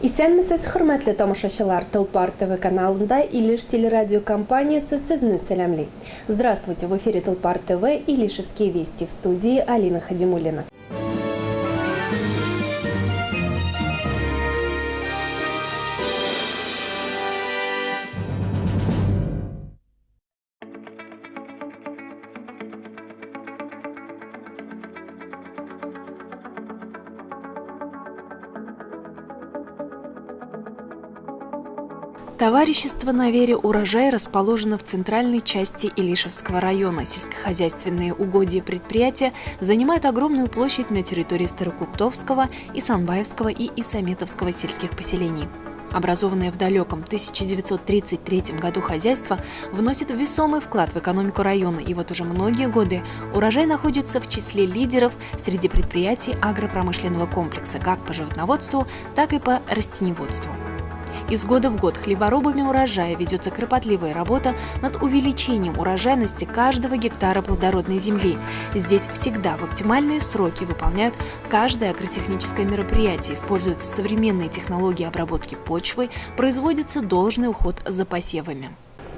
Исәнмесез, хөрмәтле тамашачылар! Толпар ТВ каналында Илеш телерадиокомпаниясе сезне сәламли. Здравствуйте, в эфире Толпар ТВ Илишевские вести, в студии Алина Хадимуллина. Товарищество на вере «Урожай» расположено в центральной части Илишевского района. Сельскохозяйственные угодья предприятия занимают огромную площадь на территории Старокуптовского, Исанбаевского и Исаметовского сельских поселений. Образованное в далеком 1933 году хозяйство вносит весомый вклад в экономику района, и вот уже многие годы «Урожай» находится в числе лидеров среди предприятий агропромышленного комплекса как по животноводству, так и по растениеводству. Из года в год хлеборобами «Урожая» ведется кропотливая работа над увеличением урожайности каждого гектара плодородной земли. Здесь всегда в оптимальные сроки выполняют каждое агротехническое мероприятие, используются современные технологии обработки почвы, производится должный уход за посевами.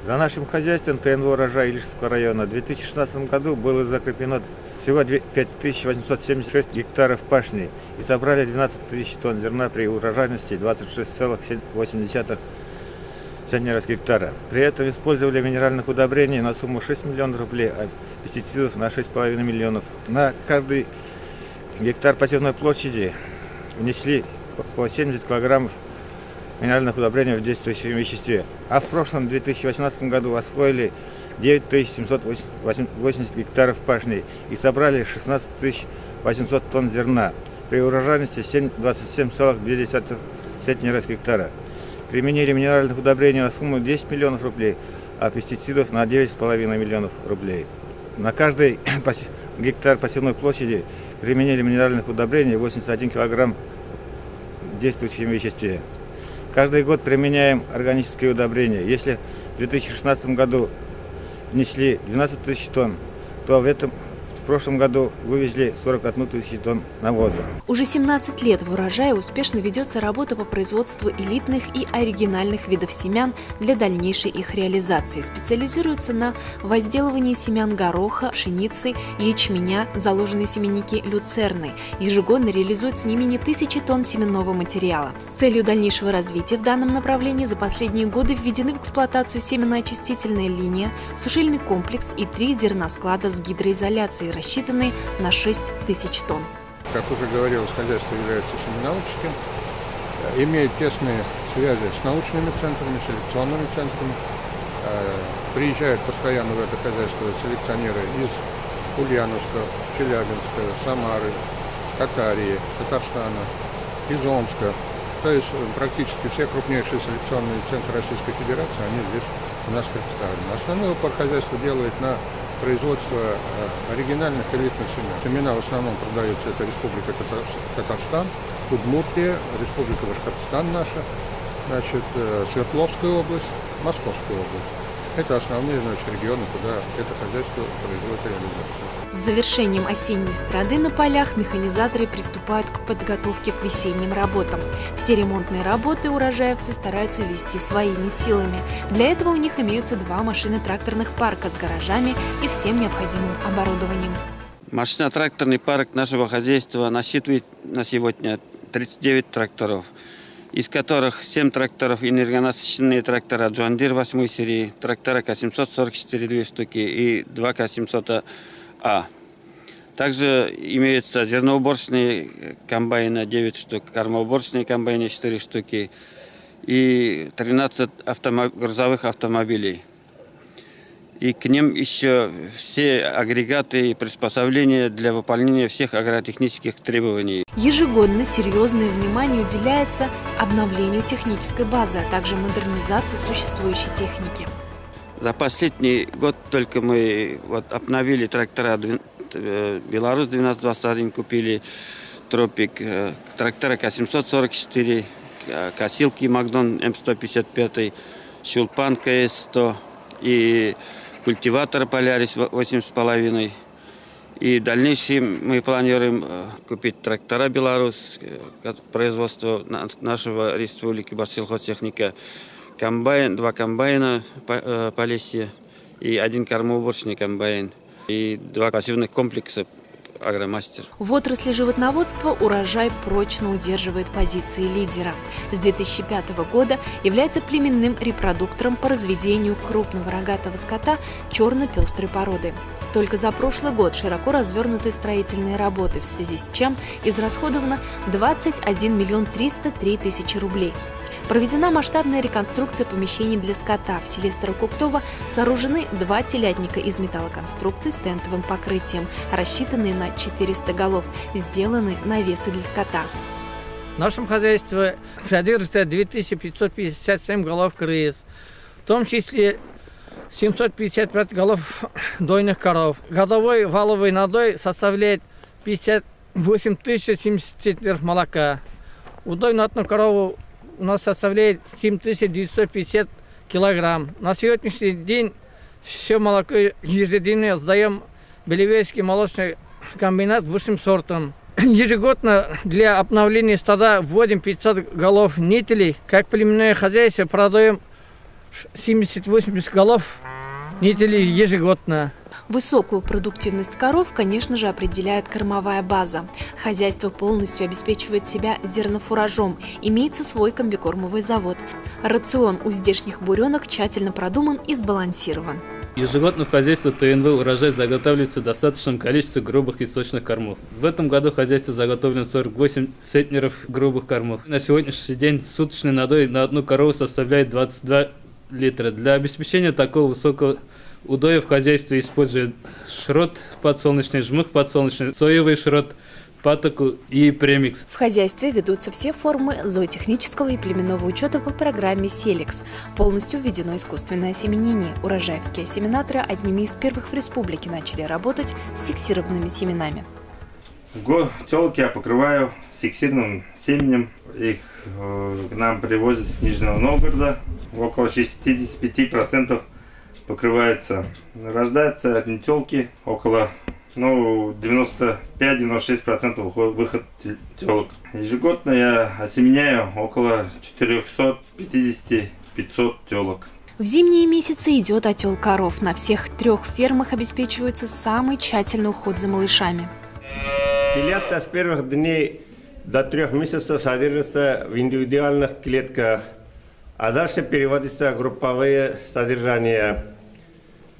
За нашим хозяйством ТНВ «Урожай» Илишевского района в 2016 году было закреплено всего 5876 гектаров пашни и собрали 12 тысяч тонн зерна при урожайности 26,8 центнера с гектара. При этом использовали минеральных удобрений на сумму 6 миллионов рублей, а пестицидов на 6,5 миллионов. На каждый гектар посевной площади внесли по 70 килограммов минеральных удобрений в действующем веществе. А в прошлом 2018 году освоили 9780 гектаров пашни и собрали 16 800 тонн зерна при урожайности 27,2 центнера с гектара. Применили минеральных удобрений на сумму 10 миллионов рублей, а пестицидов на 9,5 миллионов рублей. На каждый гектар посевной площади применили минеральных удобрений 81 килограмм в действующем веществе. Каждый год применяем органические удобрения. Если в 2016 году внесли 12 тысяч тонн, то в прошлом году вывезли 41 тысячу тонн навоза. Уже 17 лет в «Урожае» успешно ведется работа по производству элитных и оригинальных видов семян для дальнейшей их реализации. Специализируются на возделывании семян гороха, пшеницы, ячменя, заложенные семенники люцерны. Ежегодно реализуется не менее 1000 тонн семенного материала. С целью дальнейшего развития в данном направлении за последние годы введены в эксплуатацию семеноочистительная линия, сушильный комплекс и 3 зерносклада с гидроизоляцией, рассчитанные на 6 тысяч тонн. Как уже говорилось, хозяйство является семеноводческим, имеет тесные связи с научными центрами, селекционными центрами. Приезжают постоянно в это хозяйство селекционеры из Ульяновска, Челябинска, Самары, Татарии, Татарстана, из Омска. То есть практически все крупнейшие селекционные центры Российской Федерации, они здесь у нас представлены. Основной упор хозяйство делает на производство оригинальных элитных семян. Семена в основном продаются, это Республика Татарстан, Удмуртия, Республика Башкортостан наша, значит, Свердловская область, Московская область. Это основные, значит, регионы, куда это хозяйство производит реализацию. С завершением осенней страды на полях механизаторы приступают к подготовке к весенним работам. Все ремонтные работы урожаевцы стараются вести своими силами. Для этого у них имеются 2 машины-тракторных парка с гаражами и всем необходимым оборудованием. Машино-тракторный парк нашего хозяйства насчитывает на сегодня 39 тракторов, из которых 7 тракторов энергонасыщенные трактора John Deere 8 серии, трактора К-744 2 штуки и 2 К-700А. Также имеются зерноуборочные комбайны 9 штук, кормоуборочные комбайны 4 штуки и 13 грузовых автомобилей. И к ним еще все агрегаты и приспособления для выполнения всех агротехнических требований. Ежегодно серьезное внимание уделяется обновлению технической базы, а также модернизации существующей техники. За последний год только мы обновили трактора Беларусь 1221 купили, Тропик, трактора К-744, косилки Макдон М155, Чулпан КС-100 и культиватор Полярис 8,5. И в дальнейшем мы планируем купить трактора «Беларусь», производства нашего республики Башсельхозтехника, комбайн, 2 комбайна «Полесье» и 1 кормоуборочный комбайн и 2 посевных комплекса «Агромастер». В отрасли животноводства «Урожай» прочно удерживает позиции лидера. С 2005 года является племенным репродуктором по разведению крупного рогатого скота черно-пестрой породы. Только за прошлый год широко развернуты строительные работы, в связи с чем израсходовано 21 миллион 303 тысячи рублей. Проведена масштабная реконструкция помещений для скота. В селе Старокуктово сооружены 2 телятника из металлоконструкций с тентовым покрытием, рассчитанные на 400 голов. Сделаны навесы для скота. В нашем хозяйстве содержится 2557 голов крыс, в том числе 755 голов дойных коров. Годовой валовый надой составляет 58 070 центнеров молока. Удой на одну корову у нас составляет 7950 килограмм. На сегодняшний день все молоко ежедневно сдаем в Белебеевский молочный комбинат высшим сортом. Ежегодно для обновления стада вводим 500 голов нетелей. Как племенное хозяйство продаем 70-80 голов нетелей ежегодно. Высокую продуктивность коров, конечно же, определяет кормовая база. Хозяйство полностью обеспечивает себя зернофуражом. Имеется свой комбикормовый завод. Рацион у здешних буренок тщательно продуман и сбалансирован. Ежегодно в хозяйстве ТНВ «Урожай» заготавливается в достаточном количестве грубых и сочных кормов. В этом году в хозяйстве заготовлено 48 центнеров грубых кормов. На сегодняшний день суточный надой на одну корову составляет 22 литра. Для обеспечения такого высокого удоя в хозяйстве используют шрот подсолнечный, жмых подсолнечный, соевый шрот, патоку и премикс. В хозяйстве ведутся все формы зоотехнического и племенного учета по программе «Селекс». Полностью введено искусственное осеменение. Урожаевские осеменаторы одними из первых в республике начали работать с сексированными семенами. В год телки я покрываю сексированным семенем. Их к нам привозят с Нижнего Новгорода. Около 65% покрывается. Рождаются одни телки, около 95-96% выход телок. Ежегодно я осеменяю около 450-500 телок. В зимние месяцы идет отел коров. На всех 3 фермах обеспечивается самый тщательный уход за малышами. Телята с первых дней до 3 месяцев содержатся в индивидуальных клетках, а дальше переводятся в групповые содержания.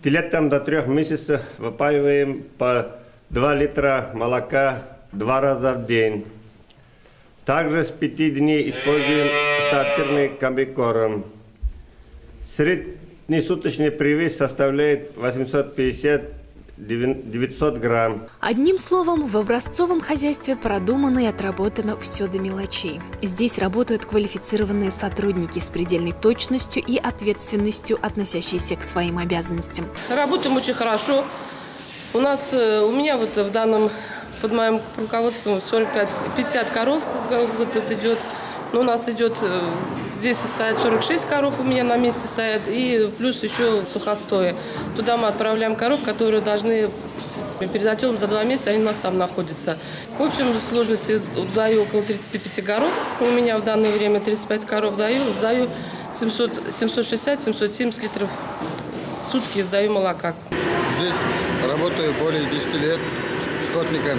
Телятам до 3 месяцев выпаиваем по 2 литра молока 2 раза в день. Также с 5 дней используем стартерный комбикорм. Среднесуточный привес составляет 850-900 грамм. Одним словом, в образцовом хозяйстве продумано и отработано все до мелочей. Здесь работают квалифицированные сотрудники с предельной точностью и ответственностью, относящиеся к своим обязанностям. Работаем очень хорошо. У меня вот в данном, под моим руководством 45-50 коров вот это идет. Но у нас идет, здесь стоят 46 коров, у меня на месте стоят, и плюс еще сухостои. Туда мы отправляем коров, которые должны перед отелом за 2 месяца, они у нас там находятся. В общем сложности даю около 35 коров. У меня в данное время 35 коров даю, сдаю 760-770 литров в сутки сдаю молока. Здесь работаю более 10 лет скотником.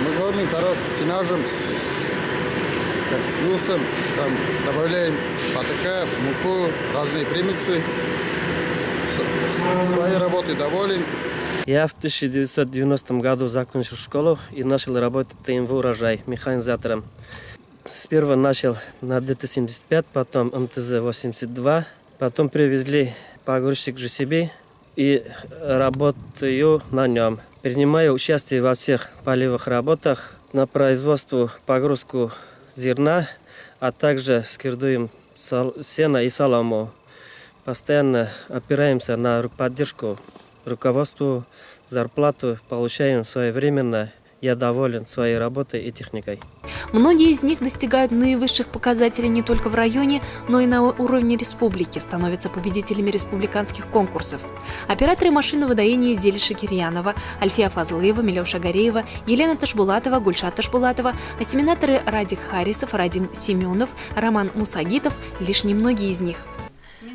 Мы кормим коров сенажем, с лусом, там добавляем патока, муку, разные премиксы. Своей работой доволен. Я в 1990 году закончил школу и начал работать в ТНВ «Урожай» механизатором. Сперва начал на ДТ-75, потом МТЗ-82, потом привезли погрузчик JCB и работаю на нем. Принимаю участие во всех полевых работах, на производство, погрузку зерна, а также скирдуем сено и солому. Постоянно опираемся на поддержку руководству. Зарплату получаем своевременно. Я доволен своей работой и техникой. Многие из них достигают наивысших показателей не только в районе, но и на уровне республики, становятся победителями республиканских конкурсов. Операторы машинного доения Зеля Шакирьянова, Альфия Фазлыева, Милеша Гареева, Елена Ташбулатова, Гульшат Ташбулатова, осеменаторы Радик Харисов, Радим Семенов, Роман Мусагитов – лишь немногие из них.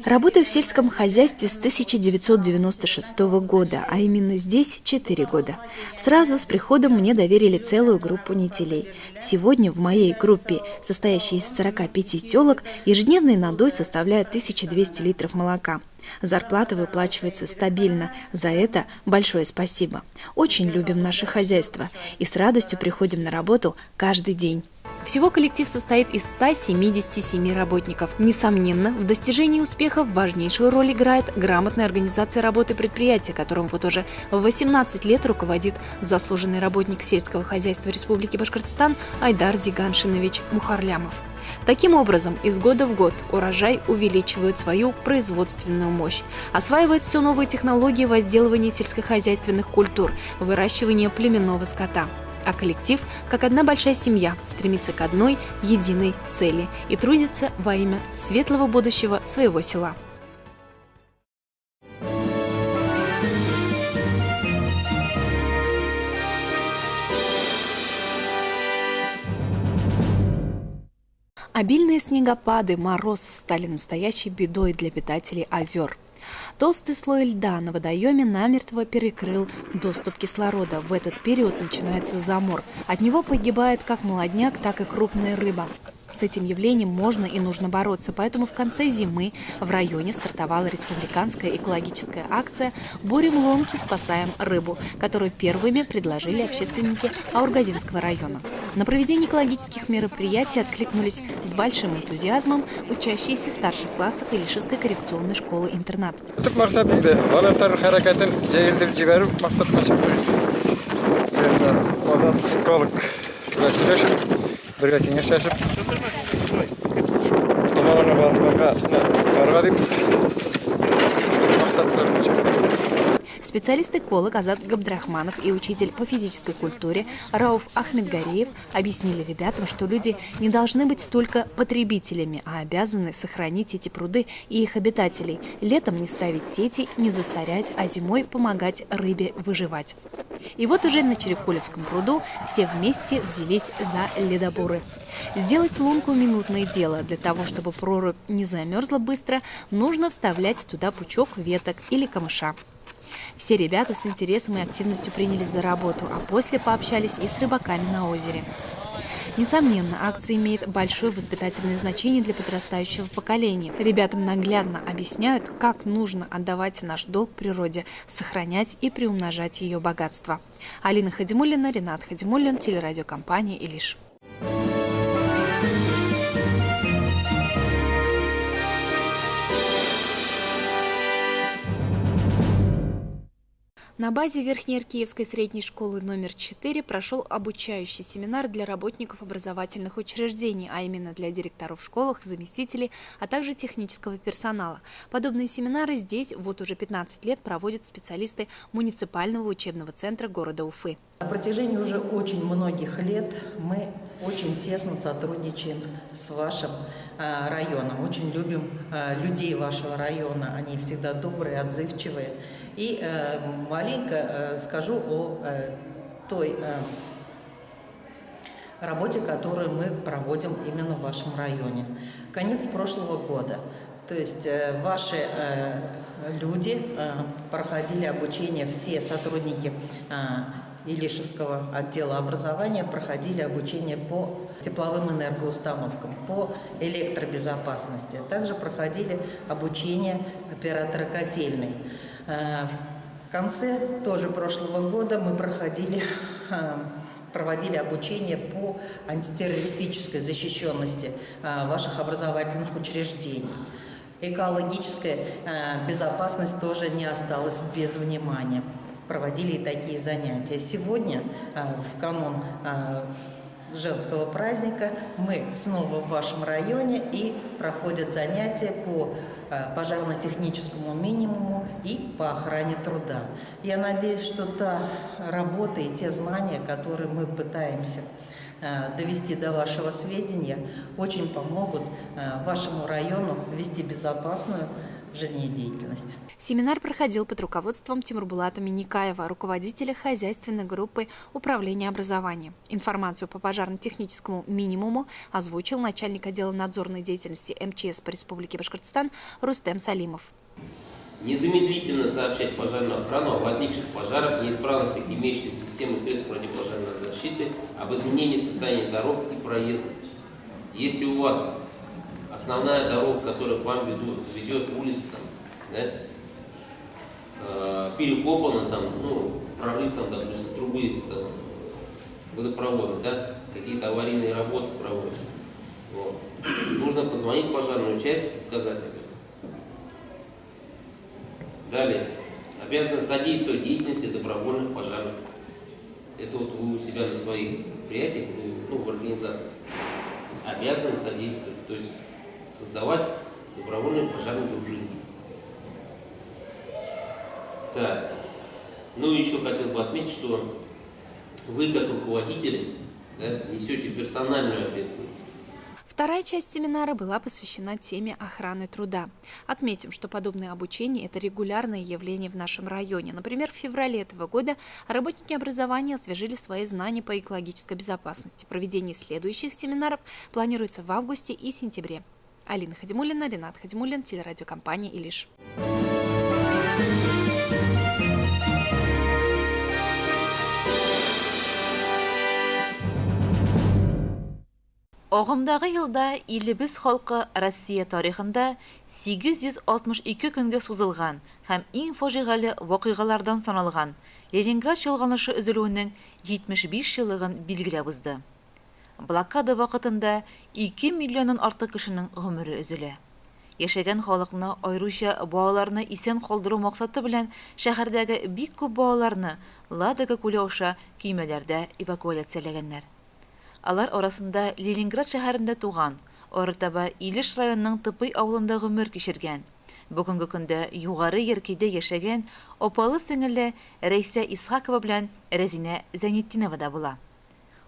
Работаю в сельском хозяйстве с 1996 года, а именно здесь 4 года. Сразу с приходом мне доверили целую группу нетелей. Сегодня в моей группе, состоящей из 45 телок, ежедневный надой составляет 1200 литров молока. Зарплата выплачивается стабильно, за это большое спасибо. Очень любим наше хозяйство и с радостью приходим на работу каждый день. Всего коллектив состоит из 177 работников. Несомненно, в достижении успехов важнейшую роль играет грамотная организация работы предприятия, которым вот уже 18 лет руководит заслуженный работник сельского хозяйства Республики Башкортостан Айдар Зиганшинович Мухарлямов. Таким образом, из года в год урожай увеличивает свою производственную мощь, осваивает все новые технологии возделывания сельскохозяйственных культур, выращивания племенного скота. А коллектив, как одна большая семья, стремится к одной единой цели и трудится во имя светлого будущего своего села. Обильные снегопады, мороз стали настоящей бедой для обитателей озер. Толстый слой льда на водоеме намертво перекрыл доступ кислорода. В этот период начинается замор. От него погибает как молодняк, так и крупная рыба. С этим явлением можно и нужно бороться, поэтому в конце зимы в районе стартовала республиканская экологическая акция «Бурим лунки, спасаем рыбу», которую первыми предложили общественники Аургазинского района. На проведение экологических мероприятий откликнулись с большим энтузиазмом учащиеся старших классов Илишевской коррекционной школы-интернат. Төп максат инде волонтер хәрәкәтен җәелдереп җибәрү максатына чыктык. Эколог белән сөйләшеп, бергә киңәшләшеп, томаларга балыкларга барырга дип шул максат белән чыктык. Специалист-эколог Азат Габдрахманов и учитель по физической культуре Рауф Ахмедгареев объяснили ребятам, что люди не должны быть только потребителями, а обязаны сохранить эти пруды и их обитателей. Летом не ставить сети, не засорять, а зимой помогать рыбе выживать. И вот уже на Черекулевском пруду все вместе взялись за ледобуры. Сделать лунку – минутное дело. Для того, чтобы прорубь не замерзла быстро, нужно вставлять туда пучок веток или камыша. Все ребята с интересом и активностью принялись за работу, а после пообщались и с рыбаками на озере. Несомненно, акция имеет большое воспитательное значение для подрастающего поколения. Ребятам наглядно объясняют, как нужно отдавать наш долг природе, сохранять и приумножать ее богатство. Алина Хадимуллина, Ренат Хадимуллин, телерадиокомпания «Илиш». На базе Верхнеиркеевской средней школы номер 4 прошел обучающий семинар для работников образовательных учреждений, а именно для директоров школ, заместителей, а также технического персонала. Подобные семинары здесь вот уже 15 лет проводят специалисты муниципального учебного центра города Уфы. На протяжении уже очень многих лет мы очень тесно сотрудничаем с вашим районом, очень любим людей вашего района, они всегда добрые, отзывчивые. И маленько скажу о той работе, которую мы проводим именно в вашем районе. Конец прошлого года, то есть ваши люди проходили обучение, все сотрудники Илишевского отдела образования проходили обучение по тепловым энергоустановкам, по электробезопасности. Также проходили обучение оператора котельной. В конце тоже прошлого года мы проводили обучение по антитеррористической защищенности ваших образовательных учреждений. Экологическая безопасность тоже не осталась без внимания. Проводили и такие занятия. Сегодня, в канун женского праздника, мы снова в вашем районе и проходят занятия по пожарно-техническому минимуму и по охране труда. Я надеюсь, что та работа и те знания, которые мы пытаемся довести до вашего сведения, очень помогут вашему району вести безопасную жизнедеятельность. Семинар проходил под руководством Тимурбулата Миникаева, руководителя хозяйственной группы Управления образования. Информацию по пожарно-техническому минимуму озвучил начальник отдела надзорной деятельности МЧС по Республике Башкортостан Рустем Салимов. Незамедлительно сообщать пожарную охрану о возникших пожарах, неисправностях имеющихся системы средств противопожарной защиты, об изменении состояния дорог и проездов. Если у вас основная дорога, которая к вам ведет улица, там, да, перекопана, там, ну, прорыв, там, допустим, трубы там, водопровода, да, какие-то аварийные работы проводятся. Вот. Нужно позвонить в пожарную часть и сказать об этом. Далее. Обязаны содействовать деятельности добровольных пожарных. Это вот вы у себя на своих предприятиях, ну, в организациях. Обязаны содействовать, то есть создавать добровольные пожарные дружины. Так. Ну и еще хотел бы отметить, что вы, как руководители, да, несете персональную ответственность. Вторая часть семинара была посвящена теме охраны труда. Отметим, что подобное обучение – это регулярное явление в нашем районе. Например, в феврале этого года работники образования освежили свои знания по экологической безопасности. Проведение следующих семинаров планируется в августе и сентябре. Алина Хадимуллина, Ренат Хадимуллин, телерадиокомпания «Илиш». Агымдагы елда илебез халкы Россия тарихында 862 көнгә сузылган һәм иң фаҗигале вакыйгалардан саналган Ленинград чолганышы өзелүенең 75 еллыгын билгеләп узды. Блокада вакытында 2 миллионнан артык кешенең гомере өзелә. Яшәгән халыкны, аеруча балаларны исән калдыру максаты белән шәһәрдәге бик күп балаларны Ладога күле аша көймәләрдә эвакуляцияләгәннәр. Алар арасында Ленинград шәһәрендә туган, арытаба Илеш районының Тыпый авылында гомер кичергән, бүгенге көндә Югары Яркәйдә яшәгән апалы-сеңелле Рәйсә Исхакова белән Рәзинә Зәйнетдинова да була.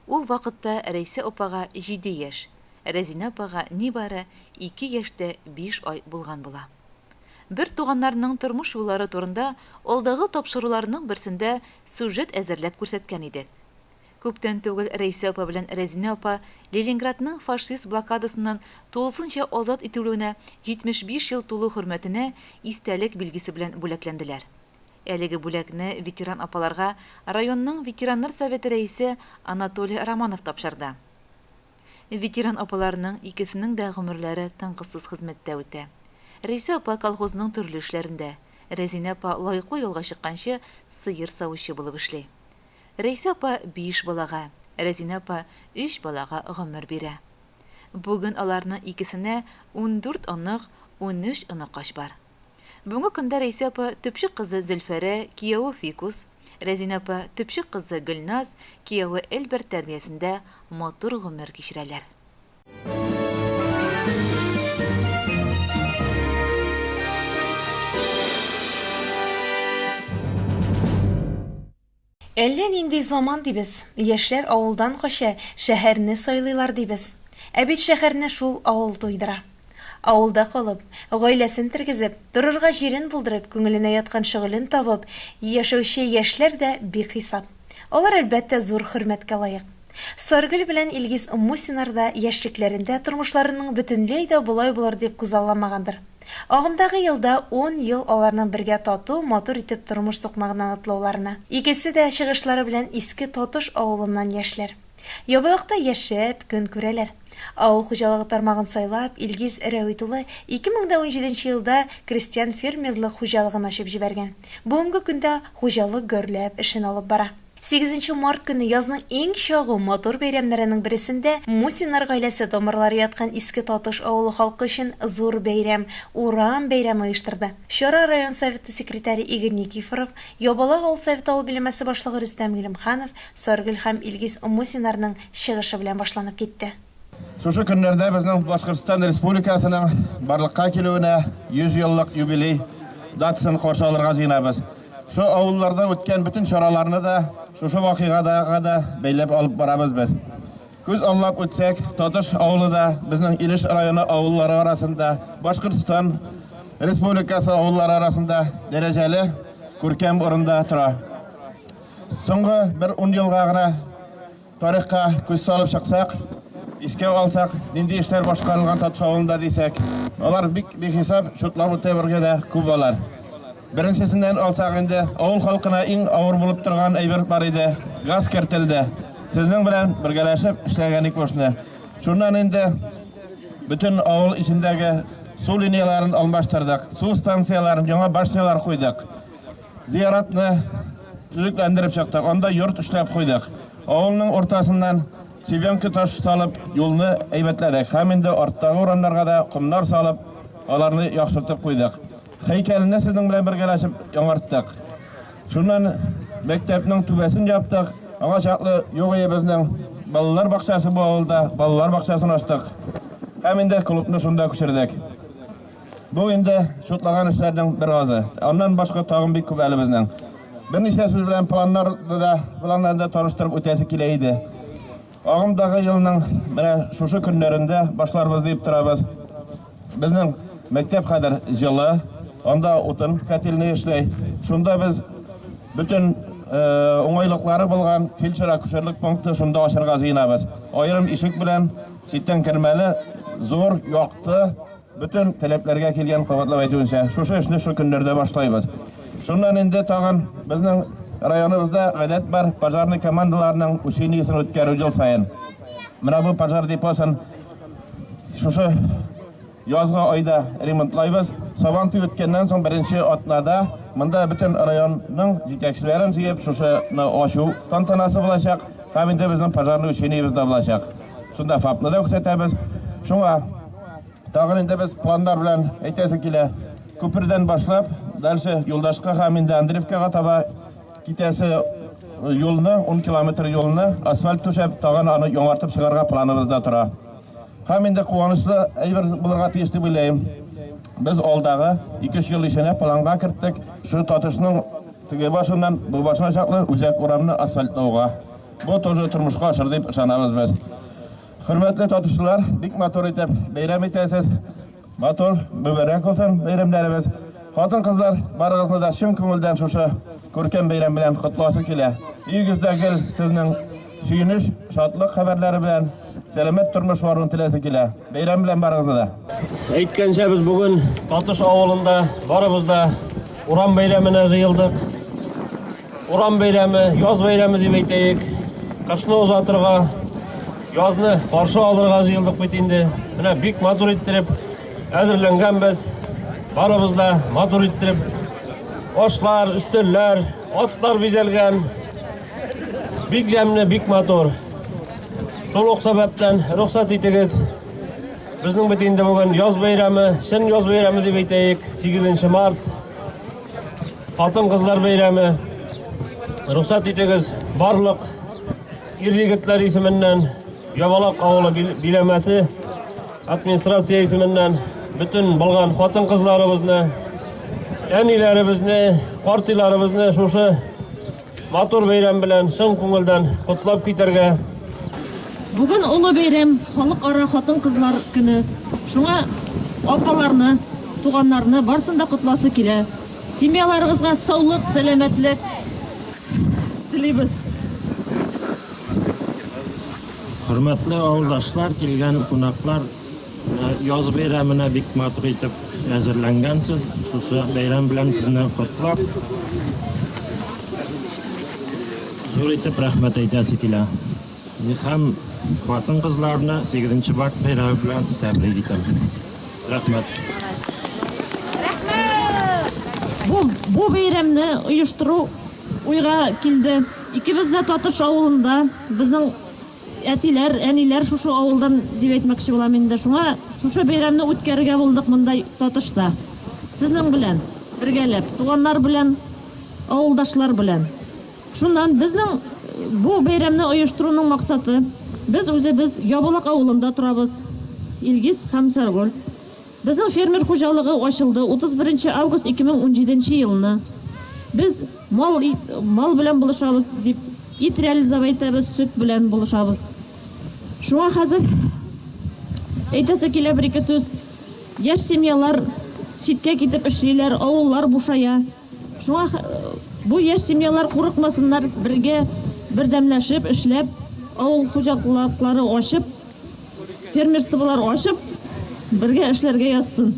Ул вакытта Рәйсә апага җиде яшь, Рәзинә апага нибары ике яшь тә биш ай булган була. Бер туганнарның тормыш юллары турында алдагы тапшыруларның берсендә сюжет әзерләп күрсәткән идек. Күптән түгел Рәйсә апа белән Рәзинә апа Ленинградның фашист блокадасыннан тулысынча азат ителүенә 75 ел тулу хөрмәтенә истәлек билгесе белән бүләкләнделәр. Әлеге бүләкне ветеран апаларга районның ветераннар советы рәисе Анатолий Романов тапшырды. Ветеран апаларның икесенең дә гомерләре тынгысыз хезмәттә үтә. Рәйсә апа колхозның төрле эшләрендә, Рәзинә апа лаеклы ялга чыкканчы сыер савучы булып эшли. Рәйсә апа биш балага, Рәзинә апа өч балага гомер бирә. Бүген аларның икесенә 14 онык, 13 оныкач бар. Бүгенге көндә Рәйсә апа төпчек кызы Зөлфәрә, кияве Фикус, Рәзинә апа төпчек кызы Гөлназ, кияве Эльберт тәрбиясендә матур гомер кичерәләр. Әллә нинди заман дибез, яшьләр авылдан кача, шәһәрне сайлыйлар дибез. Ә бит шәһәрне шул авыл туйдыра. Авылда калып, гаиләсен тергезеп, торырга җирен булдырып, күңеленә яткан шөгылен табып яшәүче яшьләр дә бихисап. Алар, әлбәттә, зур хөрмәткә лаек. Саргөл белән Илгиз Мусиннар да яшьлекләрендә тормышларының бөтенләй дә болай булыр дип күзалламагандыр. Агымдагы елда ун ел аларның бергә тату, матур итеп тормыш сукмагыннан атлауларына. Икесе дә чыгышлары белән Иске Татыш авылыннан яшьләр. Ябалакта яшәп, көн күрәләр. Авыл хуҗалыгы тармагын сайлап, Илгиз Рәвит улы 2017 елда крестьян-фермерлык хуҗалыгын ачып җибәргән. Бүгенге көндә хуҗалык гөрләп эшен алып бара. Сигезенче март көнне язның иң чагу, матур бәйрәмнәренең бересендә Мусиннар гаиләсе тамырлары яткан Иске Татыш авылы халкы өчен зур бәйрәм, Урам бәйрәме оештырды. Чара район Советы секретаре Игорь Никифоров, Ябалак авыл Советы авыл биләмәсе башлыгы Рөстәм Гыйлемханов, Саргөл һәм Илгиз Мусиннарның чыгышы белән башланып китте. Шушы көннәрдә безнең Башкортстан Республикасының барлыкка килүенә 100 еллык юбилей датасын каршы алырга җыенабыз. Шу авылларда үткән бөтен чараларны да шушы вакыйгага да бәйләп алып барабыз без. Күз аллап үтсәк, Татыш авылы да безнең Илеш районы авыллары арасында, Башкортстан Республикасы авыллары арасында дәрәҗәле күркәм урында тора. Соңгы бер ун елга гына тарихка күз салып чыксак, искә алсак, нинди эшләр башкарылган Татыш авылында дисәк, алар бик бихисап, чутлап үтә бергә дә күп алар. Беренчесеннән алсак инде, авыл халкына иң авыр булып торган әйбер бар иде, газ кертелде. Сезнең белән бергәләшеп эшләгән идек бу эшне. Шуннан инде бөтен авыл эчендәге су линияләрен алмаштырдык, су станцияләрен, яңа башнялар куйдык. Зияратны төзекләндереп чыктык, анда йорт эшләп куйдык. Авылның уртасыннан щебенка таш салып, юлны әйбәтләдек. Һәм инде арттагы урамнарга да комнар салып, аларны яхшыртып куйдык. Һәйкәлне сезнең белән бергәләшеп яңарттык. Шуннан мәктәпнең түбәсен яптык. Аңа чаклы юк иде безнең балалар бакчасы бу авылда, балалар бакчасын ачтык. Һәм инде клубны шунда күчердек. Бу инде шутлаган эшләрнең бер азы. Аннан башка тагын бик күп әле безнең. Берничә сүз белән планнарны да, планнарны да таныштырып үтәсе килә иде. Агымдагы елның менә шушы көннәрендә башларбыз дип торабыз. Безнең мәктәп хәзер җылы, анда утын котельный эшләй. Шунда без бөтен уңайлыклары булган фельдшер-акушерлык пункты шунда ачарга җыенабыз. Аерым ишек белән читтән кермәле, зур, якты, бөтен таләпләргә килгән, кабатлап әйтүенчә, шушы эшне шу көннәрдә башлайбыз. Шуннан инде тагын безнең районыбызда гадәт бар, пожарный командаларының учениесен үткәрү ел саен. Менә бу пожар депосын шушы язгы айда ремонтлайбыз. Сабантуй үткәннән соң беренче атнада монда бөтен районның җитәкчеләрен җыеп, шушыны ачу тантанасы булачак. Һәм инде безнең пожарный учениебез дә булачак. Шунда ФАПны да күрсәтәбез. Шуңа тагын инде без планнар белән әйтәсе килә. Күпердән башлап, дальше Юлдашка һәм инде Андреевкага таба китәсе юлны, 10 километр юлны асфальт түшәп, тагын аны яңартып чыгарга планыбызда тора. Һәм инде куанычлы әйбер булырга тиеш дип уйлыйм. Без алдагы 2-3 ел эченә планга керттек. Шу Татышның теге башыннан бу башына чаклы үзәк урамны асфальтлауга. Бу тоже тормышка ашыр дип ышанабыз без. Хөрмәтле татышлылар, бик матур итеп бәйрәм итәсез. Матур, мөбарәк булсын бәйрәмнәребез. Хатын-кызлар, барыгызны да чын күңелдән шушы күркәм бәйрәм белән котласы килә. Өегездә гел сезнең сөенеч, шатлык хәбәрләре белән сәламәт тормыш баруын теләсе килә. Бәйрәм белән барыгызны да. Әйткәнчә, без бүген Татыш авылында барыбыз да урам бәйрәменә җыелдык. Урам бәйрәме, яз бәйрәме дип әйтәек. Кышны озатырга, язны каршы алырга җыелдык бит инде. Менә бик матур иттереп әзерләнгәнбез. Барыбыз да матур иттереп ашлар, өстәлләр, атлар бизәлгән. Бик җәмле, бик матур. Шул ук сәбәптән рөхсәт итегез. Безнең бит инде бүген яз бәйрәме, чын яз бәйрәме дип әйтәек, 8 март. Хатын-кызлар бәйрәме. Рөхсәт итегез, барлык ир-егетләр исеменнән, Ябалак авылы биләмәсе администрация исеменнән бөтен булган хатын-кызларыбызны, әниләребезне, картиларыбызны шушы матур бәйрәм белән чын күңелдән котлап китәргә. Бүген олы бәйрәм, халыкара хатын-кызлар көне. Шуңа апаларны, туганнарны барсын да котласы килә. Семьяларыгызга саулык, сәламәтлек телибез. Хөрмәтле авылдашлар, килгән кунаклар, яз бәйрәменә бик матур итеп әзерләнгәнсез. Шушы бәйрәм белән сезне котлап, зур итеп рәхмәт әйтәсе килә. Һәм хатын-кызларны 8 март бәйрәме белән тәбрик итәм. Рәхмәт. Бу, бу бәйрәмне оештыру уйга килде. Икебез дә Татыш авылында, безнең әтиләр, әниләр шушы авылдан дип әйтмәкче булам инде. Шуңа шушы бәйрәмне үткәрергә булдык монда Татышта. Сезнең белән бергәләп, туганнар белән, авылдашлар белән. Шуннан безнең бу бәйрәмне оештыруның максаты. Без үзебез Ябалак авылында торабыз. Илгиз һәм Сәргөл. Безнең фермер хуҗалыгы ачылды 31 нче август 2017 нче елны. Без мал мал белән булышабыз дип, ит реализовать итәбез, сөт белән булышабыз. Шуңа хәзер әйтәсе килә бер-ике сүз. Яшь семьялар читкә китеп эшлиләр, авыллар бушая. Шуңа бу яшь семьялар курыкмасыннар, бергә бердәмләшеп эшләп, авыл хуҗалыклары ачып, фермерстволар ачып, бергә эшләргә язсын.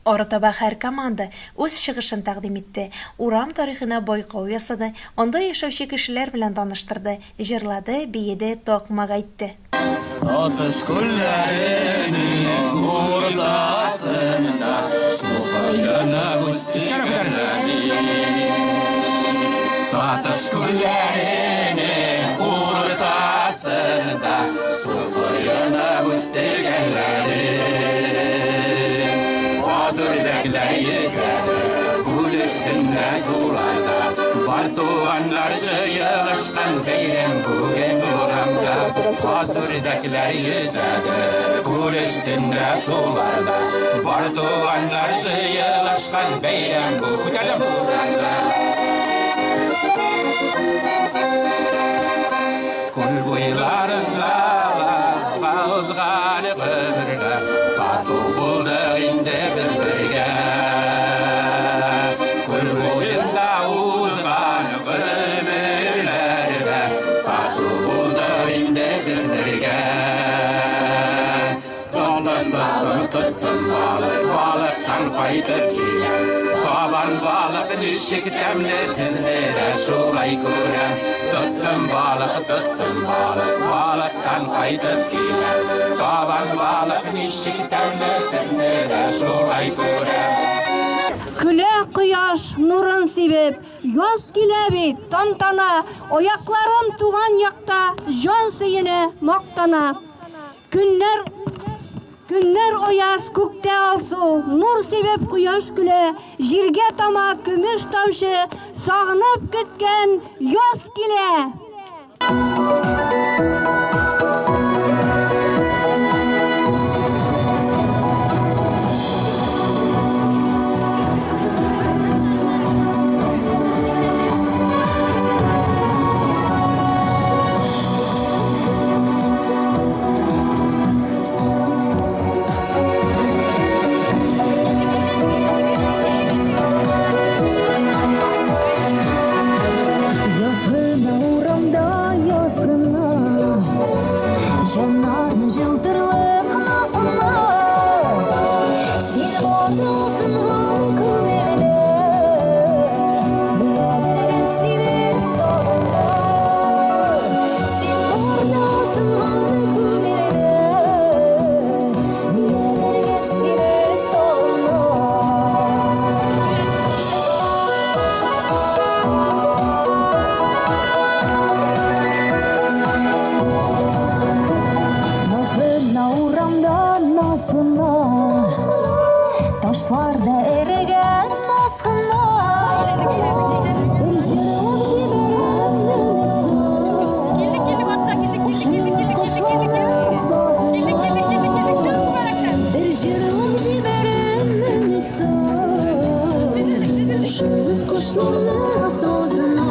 Арытаба һәр команда үз чыгышын тәкъдим итте, урам тарихына байкау ясады, анда яшәүче кешеләр белән таныштырды, җырлады, биеде, такмак әйтте. Атыш күлләренең уртасында су коены үстергән. Татыш күлләренең уртасында су коены үстергәннәр. Каз үрдәкләр йөзәдер күл өстендә суларда. Бар туганнар җыелышкан бәйрәм бүген урамда. Каз үрдәкләр йөзәдер күл өстендә суларда. Бар туганнар җыелышкан бәйрәм бүген урамда. Күл буйларында узган гомерләр тату булдык инде без бергә. Күл буенда узган гомерләрдә тату булдык инде без бергә. Тоттым, тоттым, тоттым балык, балыктан кайтып киләм. Табан балык ничек тәмле, сезне дә шулай күрәм. Тоттым балык, тоттым балык, балыктан кайтып киләм. Табан балык ничек тәмле, сезне дә шулай күрәм. Көлә кояш нурын сибеп, Яз килә бит, тантана, Аякларым туган якта, Җан сөенә, мактана. Көннәр Көннәр аяз, күктә алсу, Нур сибеп кояш көлә, Җиргә тама көмеш тамчы, Сагынып көткән яз килә! Язгына урамда язгына Җаннарны җылтырлык назына Син барда асынган күңелдә Нигәдер сине сагына Син барда асынган күңелдә Нигәдер сине сагына. Назгына урамда назгына, Ташларда эрегән назгына. Бер җырлап җибәрәм менә соң, Кушылып кошларның сазына. Бер җырлап җибәрәм менә соң, Кушылып кошларның сазына.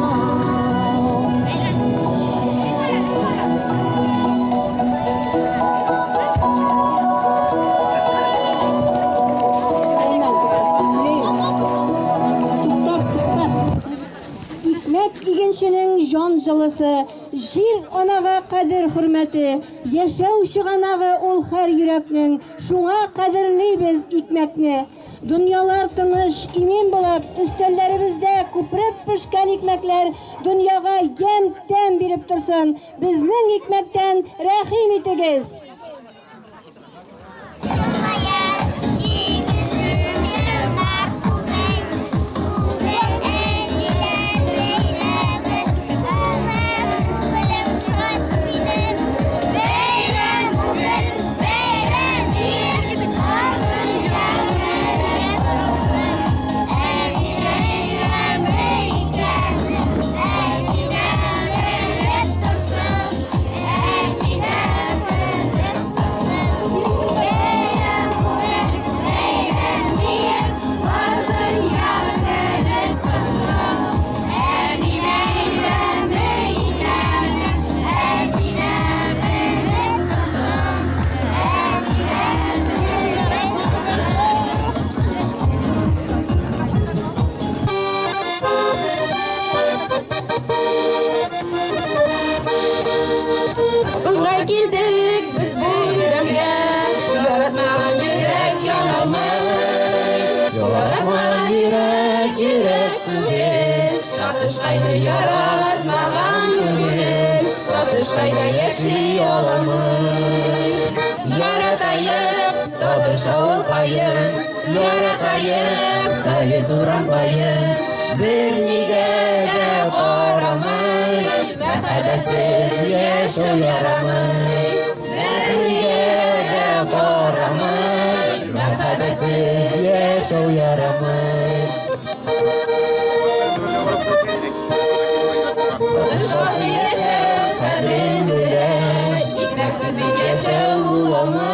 Туктат, туктат. Икмәк игенченең җан җылысы, җир анага кадер-хөрмәте, яшәү чыганагы ул һәр йөрәкнең, шуңа кадерлибез икмәкне. Дөньялар тыныч, имин булып, өстәлләребездә күпереп пешкән икмәкләр дөньяга ямь, тәм биреп торсын. Безнең икмәктән рәхим итегез! килдек без бу бәйрәмгә. Яратмаган йөрәк яналмый, яратмаган йөрәк йөрәк түгел. Татышкайны яратмаган күңел, Татышкайда яши аламый. Яратаек, Татыш авылкаен, яратаек, Совет Урамбаен. Бернигә дә карамый, мәхәббәтсез яшәү ярамый. Бернигә дә карамый, мәхәббәтсез яшәү ярамый. Тынычлап яшәү кадерен белә, икмәксез бит яшәү буламый.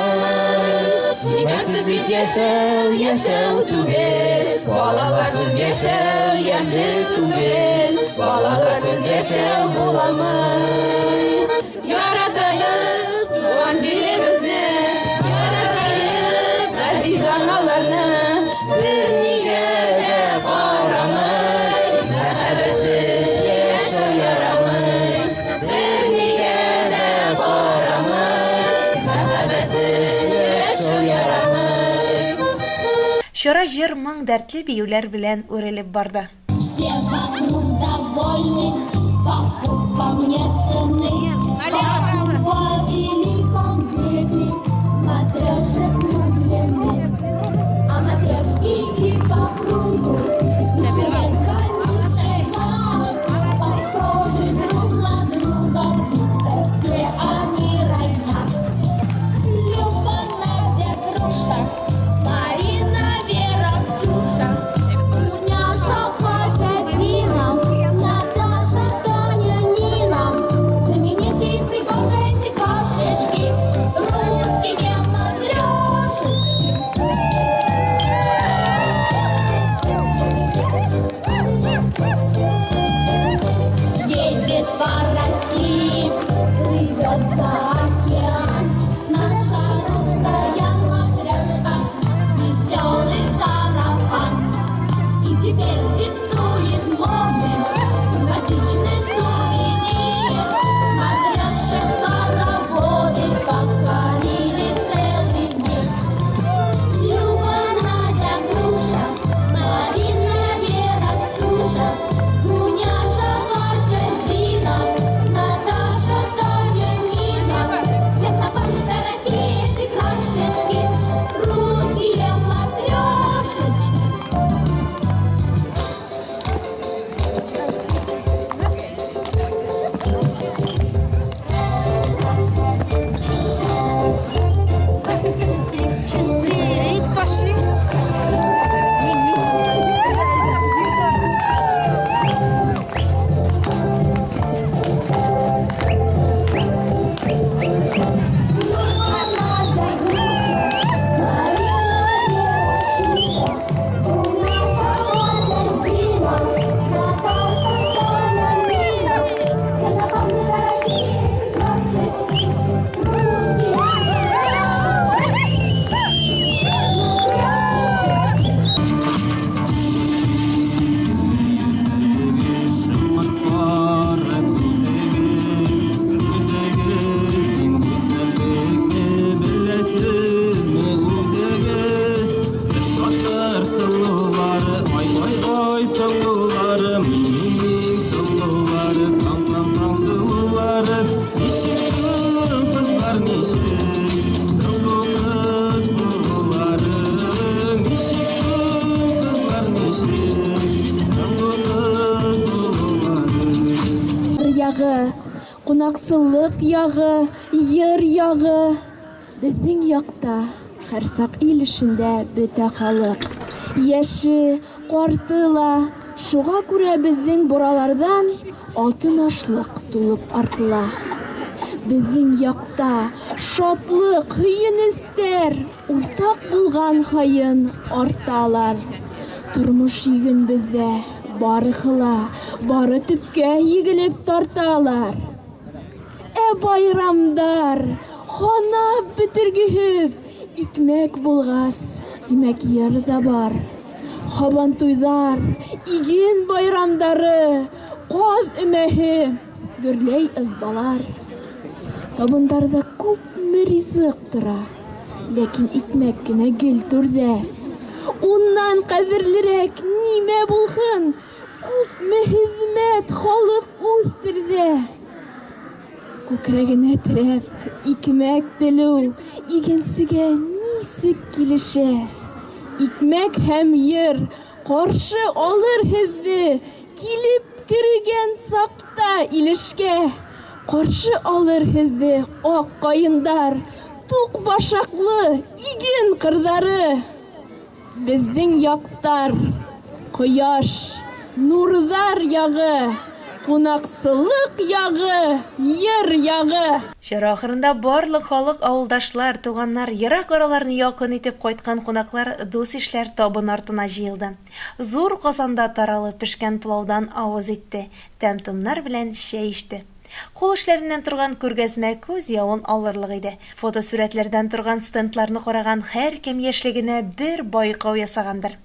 Икмәксез бит яшәү, яшәү түгел, балаларсыз яшәү ямьле түгел, балаларсыз яшәү буламый. Яратабыз туган җиребезне, яратаек газиз аналарны, бернигә дә карамый, мәхәббәтсез яшәү ярамый. Бернигә дә карамый, мәхәббәтсез яшәү ярамый. Чара җыр-моң, дәртле биюләр белән үрелеп барды. Все вокруг довольны, покупкам нет цены. Покупатели конфеты, матрешек влюблены. А матрешки и по кругу рядами стоят, похожи друг на друга, будто все они родня. Люба, Надя, Груша, Марина, Вера, Ксюша, Дуняша, Катя, Зина, Наташа, Таня, Нина, знаменитые пригожие крошечки, русские матрешечки. Ездит по России, плывет за океан. Наша русская матрешка, веселый сарафан. И теперь диктует моды симпатичный сувенир. Матрешек хороводы покорили целый мир. Люба, Надя, Груша, Марина, Вера, Ксюша, Дуняша, Катя, Зина, Наташа, Таня, Нина. Всем напомнят о России эти крошечки, русские матрешечки. Четыре, пошли. Ягы, кунаксыллык ягы, ер ягы. Безнең якта һәрчак ил эшендә бөтә халык. Яше, карты ла, шуга күрә безнең буралардан алтын ашлык тулып артыла. Безнең якта шатлык, һөенестәр уртак булган һаен арталар. Тормыш йөген бездә бары кыла, бары төпкә егелеп тарталар. Ә байрамдар ханап бетергеһез, икмәк булгас, димәк, ер да бар. Һабантуйлар, иген байрамдары, каз өмәһе, гөрләй ызбалар. Табындарда күпме ризык тора, ләкин икмәк кенә гел түрдә. Уннан кадерлерәк нимә булһын, күпме хезмәт халык үстерде. Күкрәгенә терәп, икмәк телү, игенсегә нисек килешә. Икмәк һәм ер каршы алыр һеҙҙе, килеп кергән саҡта Илешкә. Каршы алыр һеҙҙе аҡ ҡайындар, туҡ башаҡлы иген ҡырҙары. Беҙҙең яҡтар, ҡояш, нурҙар ягы, кунаксылык ягы, йыр ягы. Чара ахырында барлык халык, авылдашлар, туганнар, ерак араларны якын итеп кайткан кунаклар, дус-ишләр табын артына җыелды. Зур казанда таралып пешкән пылаудан авыз итте, тәм-томнар белән чәй эчте. Кул эшләреннән торган күргәзмә күз явын алырлык иде. Фотосурәтләрдән торган стендларны караган һәркем яшьлегенә бер байкау ясагандыр.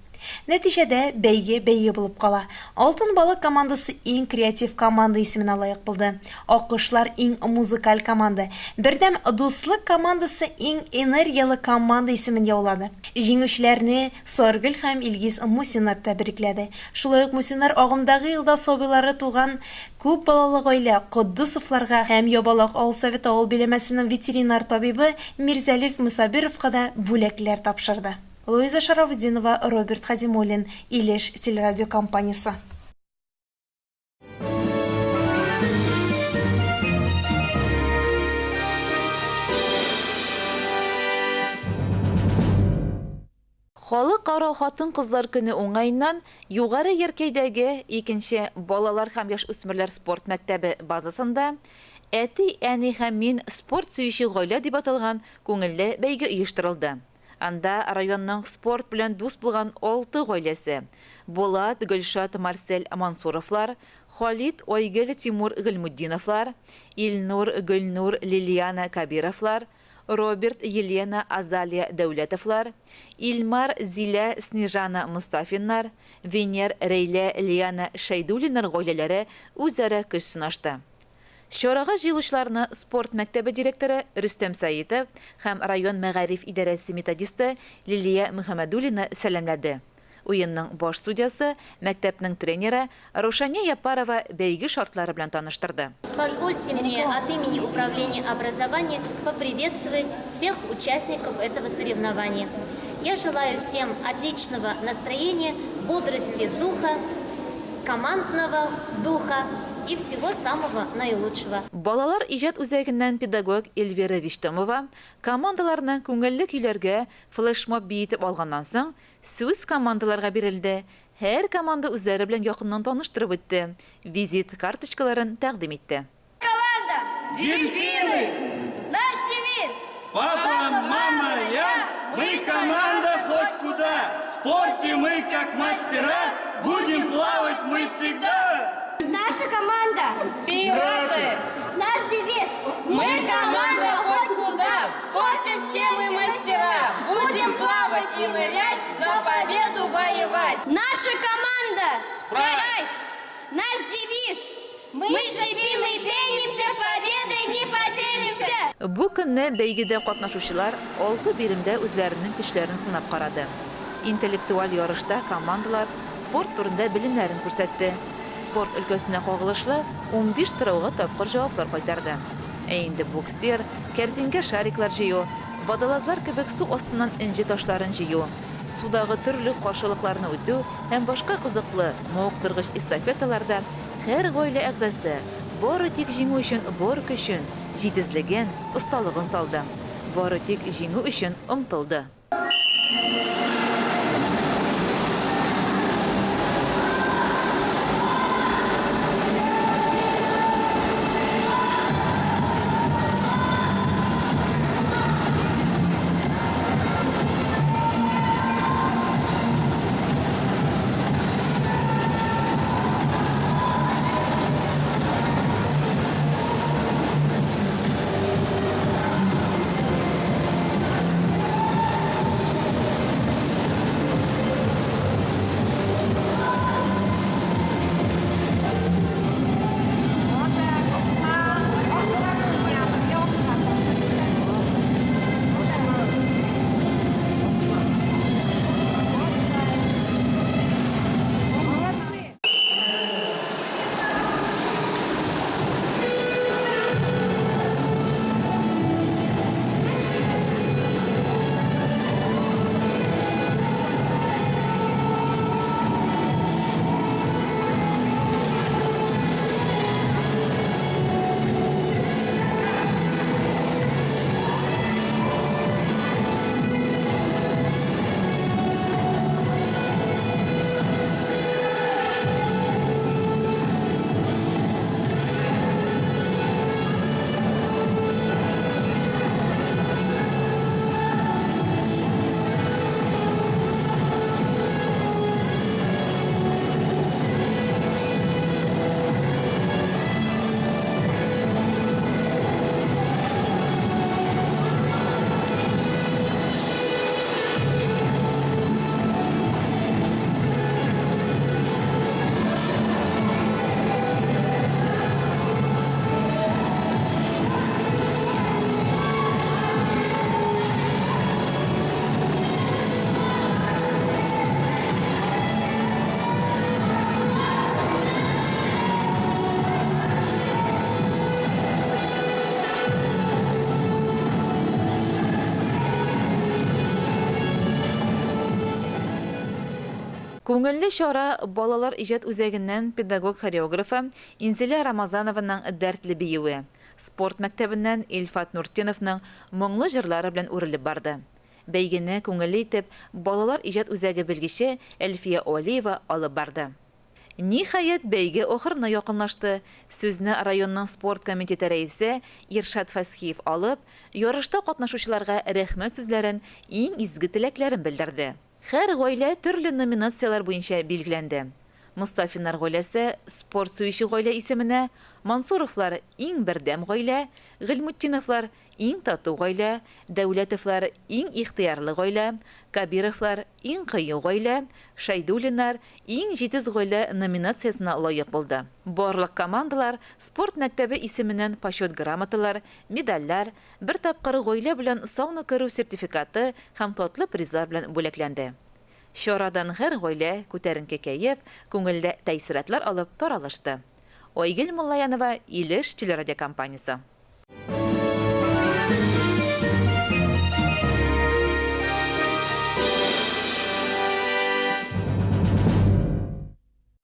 Нәтиҗәдә, бәйге бәйге булып кала. Алтын балык командасы иң креатив команда исеменә лаек булды. Аккошлар иң музыкаль команда, Бердәм дуслык командасы иң энергияле команда исемен яулады. Җиңүчеләрне Саргөл һәм Илгиз Мусиннар тәбрикләде. Шулай ук Мусиннар агымдагы елда сабыйлары туган Күп балалы гаилә Котдусовларга һәм Ябалак авыл советы авыл биләмәсенең ветеринар табибы Мирзәлиф Мосабировка да бүләкләр тапшырды. Луиза Шарафутдинова, Роберт Хадимуллин, Илеш телерадиокомпаниясе. Халыкара хатын-кызлар көне уңаеннан Югары Яркәйдәге икенче балалар һәм яшүсмерләр спорт мәктәбе базасында Әти, әни һәм мин спорт сөюче гаилә дип аталган күңелле бәйге оештырылды. Анда районның спорт белән дус булган алты гаиләсе, Булат, Гөлшат, Марсель Мансуровлар, Халит, Айгөл, Тимур Гыйльмутдиновлар, Илнур, Гөлнур, Лилиана Кабировлар, Роберт, Елена, Азалия Дәүләтовлар, Илмар, Зилә, Снежана Мостафиннар, Венер, Рәйлә, Лиана Шәйдуллиннар гаиләләре үзара көч сынашты. Чарага җыелучыларны спорт мәктәбе директоры Рөстәм Сәетов һәм район мәгариф идарәсе методисты Лилия Мөхәммәдуллина сәламләде. Уенның баш судьясы, мәктәпнең тренеры Рушания Яппарова бәйге шартлары белән таныштырды. Позвольте мне от имени Управления образования поприветствовать всех участников этого соревнования. Я желаю всем отличного настроения, бодрости духа, командного духа и всего самого наилучшего. Балалар иҗат үзәгеннән педагог Эльвира Виштомова командаларны күңелле көйләргә флешмоб биетеп алганнан соң, Сүз командаларга бирелде, һәр команда үзләре белән якыннан таныштырып үтте, визит карточкаларын тәкъдим итте. Команда! Дельфины! Наш девиз! Папа, мама, я, мы команда хоть куда! В спорте мы как мастера, будем плавать мы всегда! Наша команда! Пираты! Наш девиз! Мы команда хоть куда! В спорте все мы мастера! Будем плавать и нырять, за победу воевать! Наша команда! Спрайт! Наш девиз! Мы шипим и пенимся, победой не поделимся! Бу көнне бәйгедә катнашучылар алты биремдә үзләренең көчләрен сынап карады. Интеллектуаль ярышта командалар спорт турында белемнәрен күрсәтте, спорт өлкәсенә кагылышлы унбиш сорауга тапкыр җаваплар кайтарды. Ә инде буксир, кәрзингә шариклар җыю, водолазлар кебек су астыннан энҗе ташларын җыю, судагы төрле каршылыкларны үтү һәм башка кызыклы, мавыктыргыч эстафеталарда һәр гаилә әгъзасы бары тик җиңү өчен бар көчен, җитезлеген, осталыгын салды. Бары тик җиңү өчен омтылды. Күңелле чара Балалар иҗат үзәгеннән педагог-хореографы Инзилә Рамазанованың дәртле биюе, спорт мәктәбеннән Илфат Нуртдиновның моңлы җырлары белән үрелеп барды. Бәйгене күңелле итеп Балалар иҗат үзәге белгече Әлфия Олиева алып барды. Ниһаять, бәйге ахырына якынлашты. Сүзне районның спорт комитеты рәисе Иршат Фәсхиев алып, ярышта катнашучыларга рәхмәт сүзләрен, иң изге теләкләрен белдерде. Һәр гаилә төрле номинацияләр буенча билгеләнде. Мостафиннар гаиләсе Спорт сөюче гаилә исеменә, Мансуровлар Иң бердәм гаилә, Гыйльмутдиновлар Иң тату гаилә, Дәүләтовлар, иң ихтыярлы гаилә, Кабировлар, иң кыю гаилә, Шәйдуллиннар, иң җитез гаилә номинациясенә лаек булды. Барлык командалар спорт мәктәбе исеменнән Почет грамоталар, медальләр, бер тапкыр гаилә белән сауна керү сертификаты һәм татлы призлар белән бүләкләнде. Чарадан һәр гаилә күтәренке кәеф, күңелдә тәэссоратлар алып таралышты. Айгөл Муллаянова, Илеш телерадиокомпаниясе.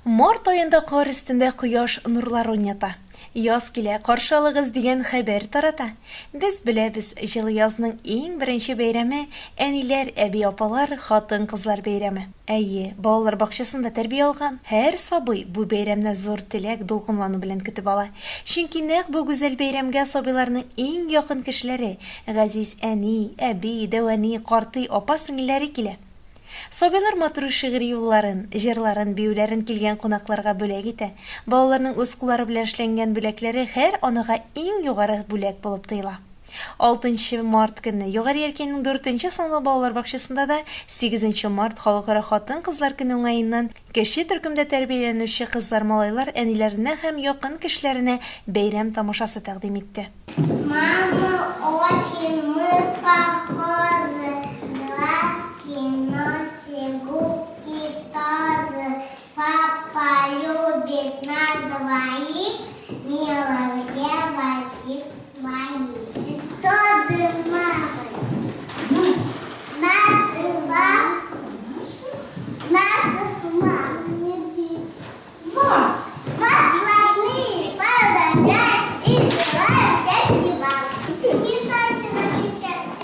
Март аенда кар өстендә кояш нурлары уйната. Яз килә, каршы алыгыз дигән хәбәр тарата. Без беләбез, җылы язның иң беренче бәйрәме, әниләр, әби-апалар, хатын-кызлар бәйрәме. Әйе, балалар бакчасында тәрбия алган һәр сабый бу бәйрәмне зур теләк, дулкынлану белән көтеп ала. Чөнки нәкъ бу гүзәл бәйрәмгә сабыйларның иң якын кешеләре, газиз әни, әби, дәү әни, картый, апа-сеңелләре килә. Сабыйлар матур шигъри юлларын, җырларын, биюләрен килгән кунакларга бүләк итә. Балаларның үз куллары белән эшләнгән бүләкләре һәр анага иң югары бүләк булып тоела. Алтынчы март көнне Югары Яркәйнең дүртенче санлы балалар бакчасында да сигезенче март Халыкара хатын-кызлар көне уңаеннан кече төркемдә тәрбияләнүче кызлар-малайлар әниләренә һәм якын кешеләренә бәйрәм тамашасы тәкъдим итте. Мама очень мы похожи, глазки, носик, губки тоже. Папа любит нас двоих, милых девочек своих. Тоже мамой называл наших мам. Вас! Вас, родные, поздравляем и желаем счастья вам. Мешайте нам сейчас.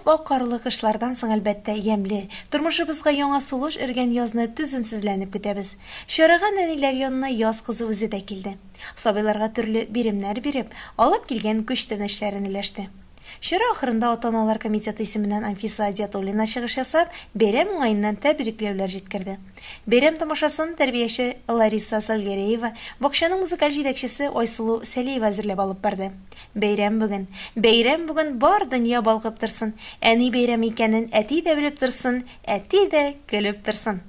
Ап-ак карлы кышлардан соң, әлбәттә, ямьле, тормышыбызга яңа сулыш өргән язны түземсезләнеп көтәбез. Чарага нәниләр янына Яз кызы үзе дә килде. Сабыйларга төрле биремнәр биреп, алып килгән күчтәнәчләрен өләште. Чара ахырында ата-аналар комитеты исеменнән Анфиса Адиатуллина чыгыш ясап, бәйрәм уңаеннан тәбрикләүләр җиткерде. Бәйрәм тамашасын тәрбияче Лариса Салгәреева, бакчаның музыкаль җитәкчесе Айсылу Сәлиева әзерләп алып барды. Бәйрәм бүген, бәйрәм бүген, бар дөнья балкып торсын. Әни бәйрәме икәнен әти дә белеп торсын, әти дә көлеп торсын.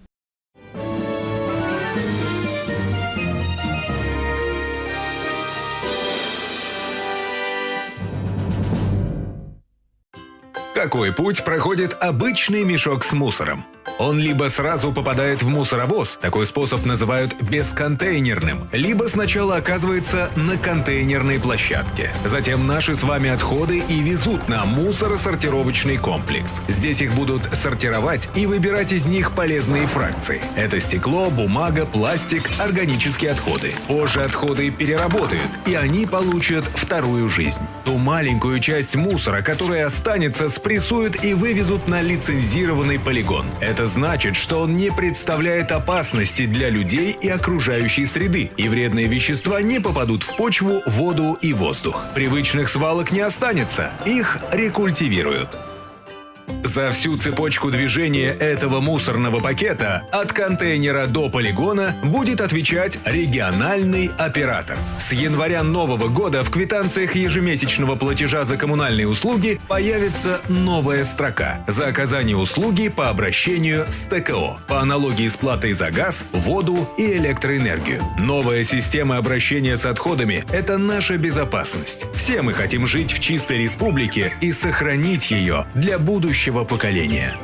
Какой путь проходит обычный мешок с мусором? Он либо сразу попадает в мусоровоз, такой способ называют бесконтейнерным, либо сначала оказывается на контейнерной площадке. Затем наши с вами отходы и везут на мусоросортировочный комплекс. Здесь их будут сортировать и выбирать из них полезные фракции. Это стекло, бумага, пластик, органические отходы. Позже отходы переработают, и они получат вторую жизнь. Ту маленькую часть мусора, которая останется, спрессуют и вывезут на лицензированный полигон. Это значит, что он не представляет опасности для людей и окружающей среды, и вредные вещества не попадут в почву, воду и воздух. Привычных свалок не останется, их рекультивируют. За всю цепочку движения этого мусорного пакета от контейнера до полигона будет отвечать региональный оператор. С января нового года в квитанциях ежемесячного платежа за коммунальные услуги появится новая строка за оказание услуги по обращению с ТКО по аналогии с платой за газ, воду и электроэнергию. Новая система обращения с отходами – это наша безопасность. Все мы хотим жить в чистой республике и сохранить ее для будущего поколения.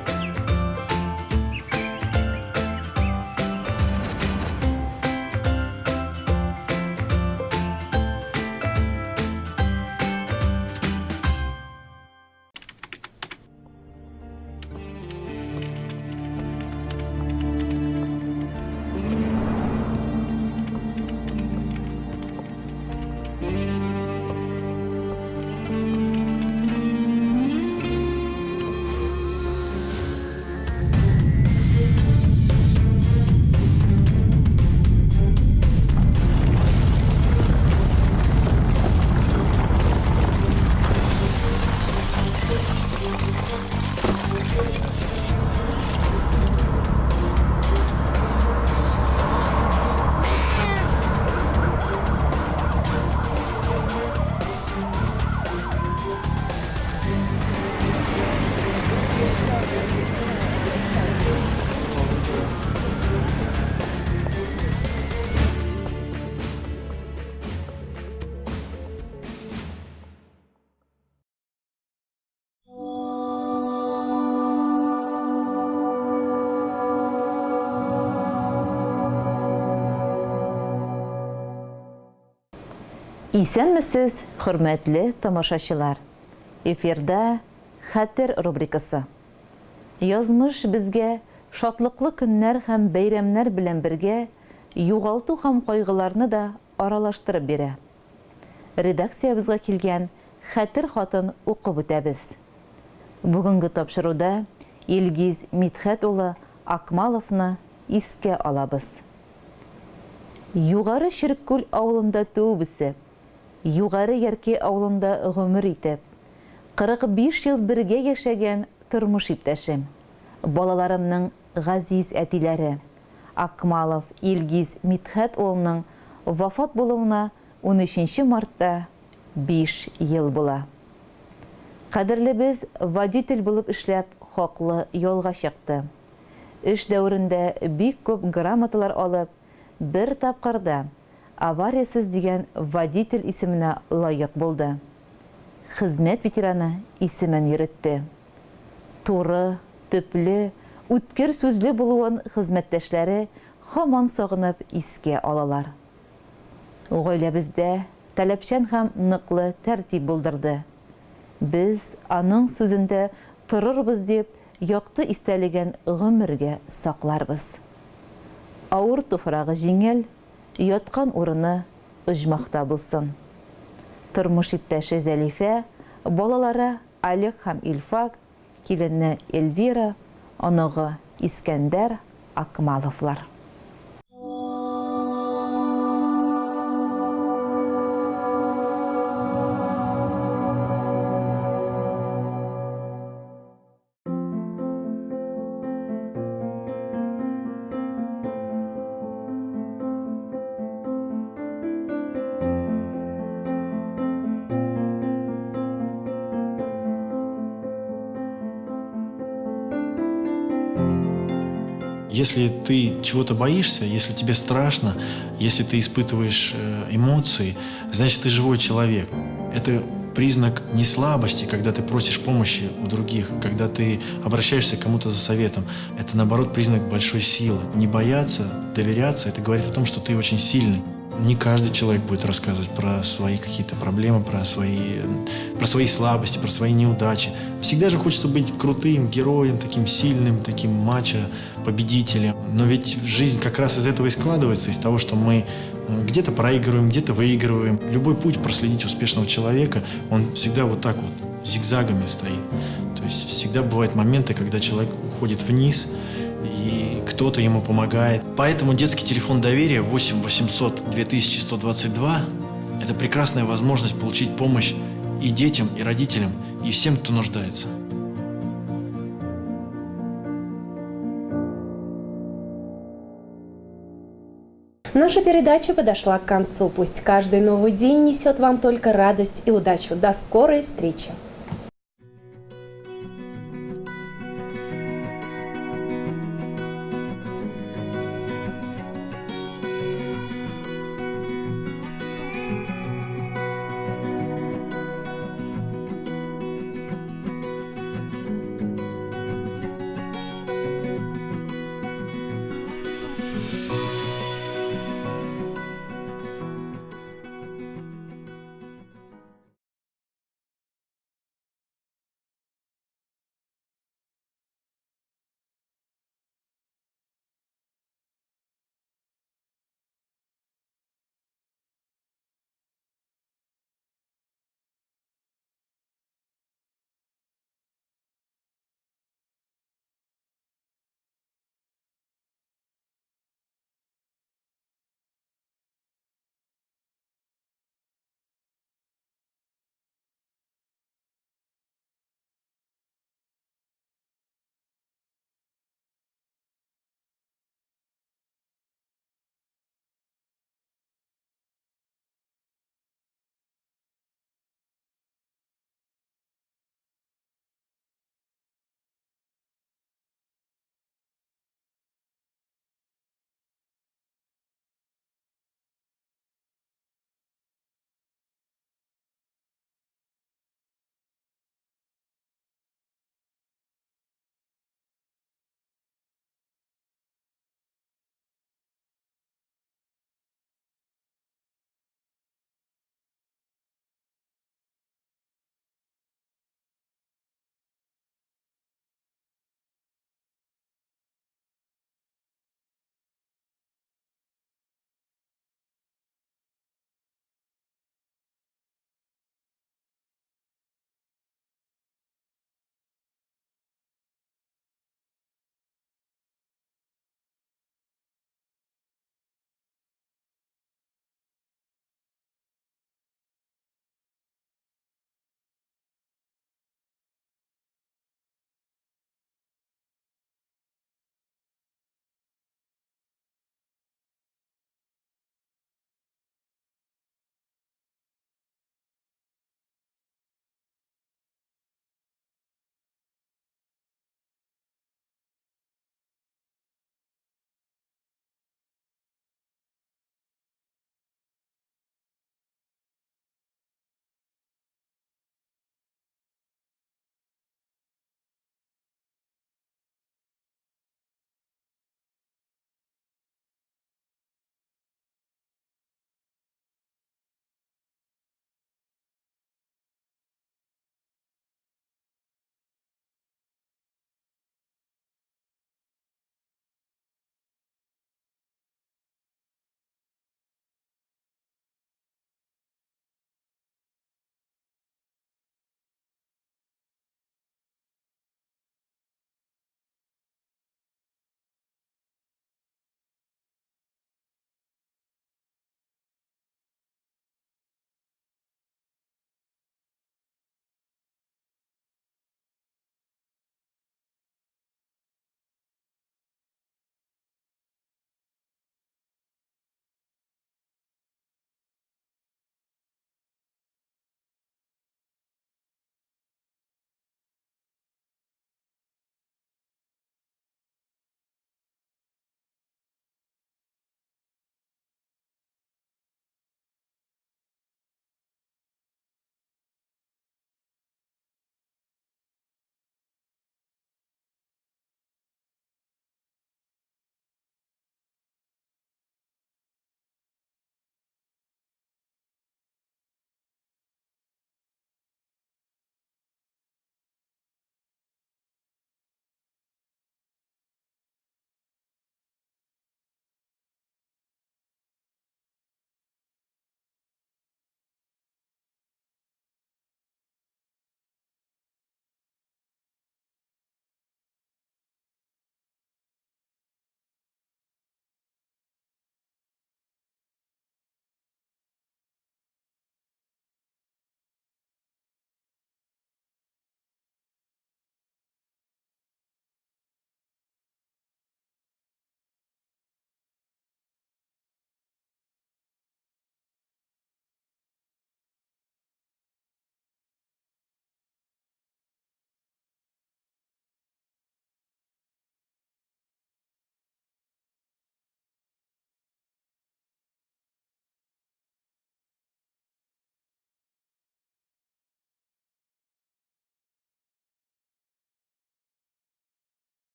Исәнмесез, хөрмәтле тамашачылар! Эфирда Хәтер рубрикасы. Язмыш безгә шатлыклы көннәр һәм бәйрәмнәр белән бергә югалту һәм кайгыларны да аралаштырып бирә. Редакциябезгә килгән Хәтер хатын укып үтәбез. Бүгенге тапшыруда Илгиз Мидхәт улы Акмаловны искә алабыз. Югары Череккүл авылында туып-үсеп, Югары Яркәй авылында гомер итеп, 45 ел бергә яшәгән тормыш иптәшем, балаларымның газиз әтиләре, Акмалов Илгиз Мидхәт улының вафат булуына унөченче мартта биш ел була. Кадерлебез водитель булып эшләп хаклы ялга чыкты. Эш дәверендә бик күп грамоталар алып, бер тапкыр да авариясез дигән водитель исеменә лаек булды. Хезмәт ветераны исемен йөретте. Туры, төпле, үткер сүзле булуын хезмәттәшләре һаман сагынып искә алалар. Гаиләбездә таләпчән һәм ныклы тәртип булдырды. Без аның сүзендә торырбыз дип якты истәлеген гомергә сакларбыз. Авыр туфрагы җиңел, яткан урыны оҗмахта булсын. Тормыш иптәше Зәлифә, балалары Олег һәм Илфак, килене Эльвира, оныгы Искәндәр Акмаловлар. Если ты чего-то боишься, если тебе страшно, если ты испытываешь эмоции, значит, ты живой человек. Это признак не слабости, когда ты просишь помощи у других, когда ты обращаешься к кому-то за советом. Это, наоборот, признак большой силы. Не бояться, доверяться – это говорит о том, что ты очень сильный. Не каждый человек будет рассказывать про свои какие-то проблемы, про свои слабости, про свои неудачи. Всегда же хочется быть крутым героем, таким сильным, таким мачо, победителем. Но ведь жизнь как раз из этого и складывается, из того, что мы где-то проигрываем, где-то выигрываем. Любой путь проследить успешного человека, он всегда вот так вот зигзагами стоит. То есть всегда бывают моменты, когда человек уходит вниз, и кто-то ему помогает. Поэтому детский телефон доверия 8 800 2122 – это прекрасная возможность получить помощь и детям, и родителям, и всем, кто нуждается. Наша передача подошла к концу. Пусть каждый новый день несет вам только радость и удачу. До скорой встречи!